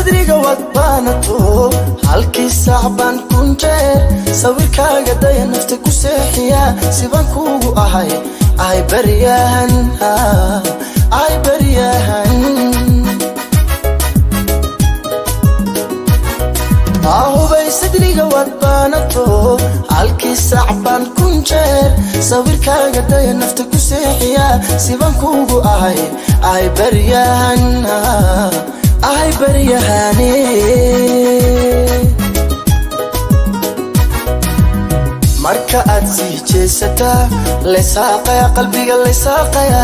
Sadriga waad baanato, halkii saac baan kun jeer sawirkaaga daya, nafta ku seexiya. Sibaan kuugu ahay, ahay baryahan, ahay baryahan. Hubay sadriga waad baanato, halkii saac baan kun jeer sawirkaaga daya, nafta ku seexiya. Sibaan kuugu ahay, ahay baryahan, ahay baryahane. Marka aad sii jeesataa laysaaqaya, qalbiga laysaaqaya.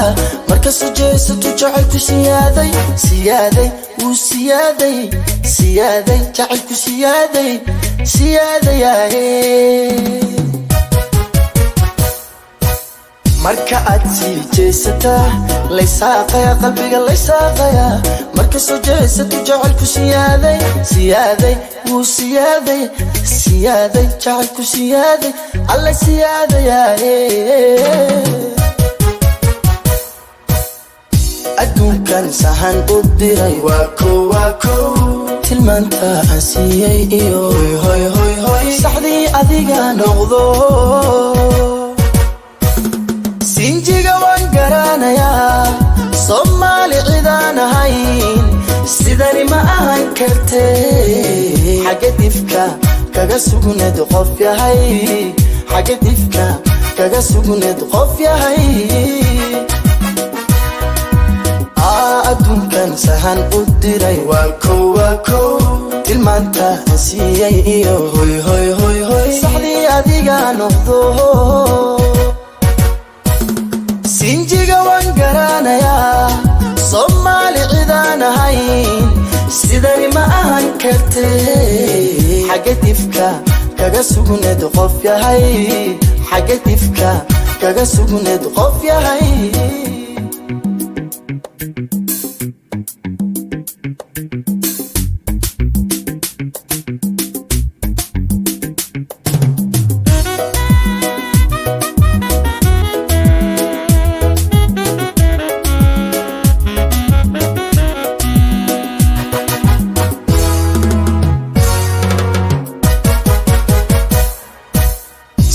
Marka soo jeesato jacaylku siyaaday, siyaaday, wuu siyaaday, siyaaday, jacaylku siyaaday, siyaadayaye. Marka aad sii jeesataa laysaaqaya, qalbiga laysaaqaya. Marka soo jeesato jacaylku siyaaday, siyaaday, wuu siyaaday, siyaaday, jacaylku siyaaday, alla siyaadayaye. Adduunkan sahan u diray, waa kow, waa kow, tilmaanta aan siiyey iyo hoy hoy hoy hoy, saxdii adiga noqdo. Sinjiga waan garanayaa, Soomaali cidaan ahayn sidani ma ahan karte. Xagga difka kaga sugneed qof yahay, xagga difka kaga sugneed qof yahay. Adduunkan sahan u diray, waa kow, waa kow, tilmaanta aan siiyey iyo hoy hoy hoy hoy, saxdii adiga noqdo. Sinjiga waan garanayaa, Soomaali cidaan ahayn sidani ma ahan karte. Xagga difka kaga sugneed qof yahay, xagga difka kaga sugneed qof yahay.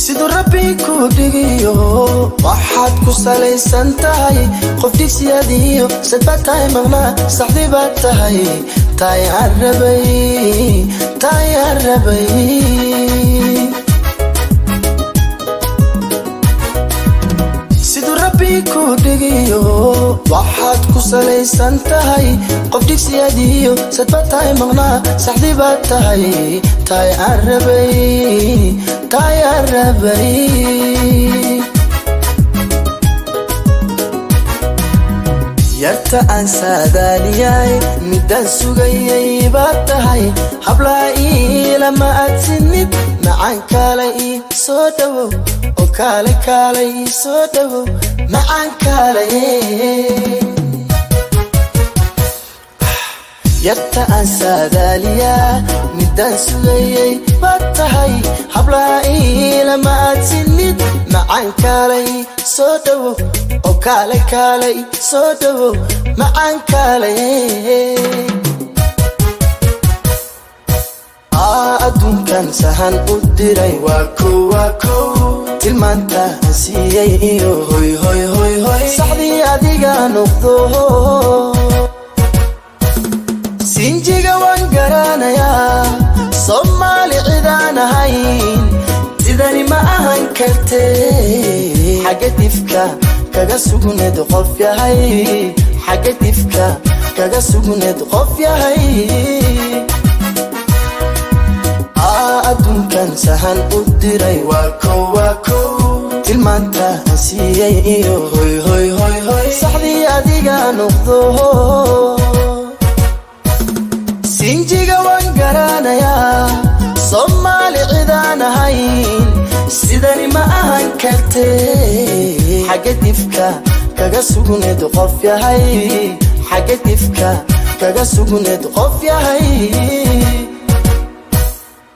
Siduu Rabbi ku dhigiyo waxaad ku salaysan tahay qof dhigsiyadiyo sad baad tahay maqnaa, saxdii baad tahay, taay aan rabay, taay aan rabay. Siduu Rabbi ku dhigiyo waxaad ku salaysan tahay qof dhigsiyadiyo sad baad tahay maqnaa, saxdii baad tahay, taay aan rabay, taay aan rabay. Yarta aan saadaaliyay, midaan sugayay baad tahay, hablaa iilama aad sinid. Macaan kaalay, ii soo dhawow, oo kaalay, kaalay, ii soo dhawow, macaan kaalay. Yarta aan saadaaliyaa, midaan sugayay baad tahay, hablaa iilama aad sinid. Macaan kaalay, soo dhawow, oo kaalay, kaalay, soo dhawow, macaan kaalay. Adduunkan sahan u diray, waa kow, waa kow, tilmaanta aan siiyey iyo hoy hoy hoy hoy, saxdii adiga noqdo. Sinjiga waan garanayaa, Soomaali cidaan ahayn sidani ma ahan karte. Xagga difka kaga sugneed qof yahay, xagga difka kaga sugneed qof yahay. Adduunkan sahan u diray, waa kow, waa kow, tilmaanta aan siiyey iyo hoy hoy hoy hoy, saxdii adiga noqdo. Sinjiga waan garanayaa, Soomaali cidaan ahayn sidani ma ahan karte. Xagga difka kaga sugneed qof yahay, xagga difka kaga sugneed qof yahay.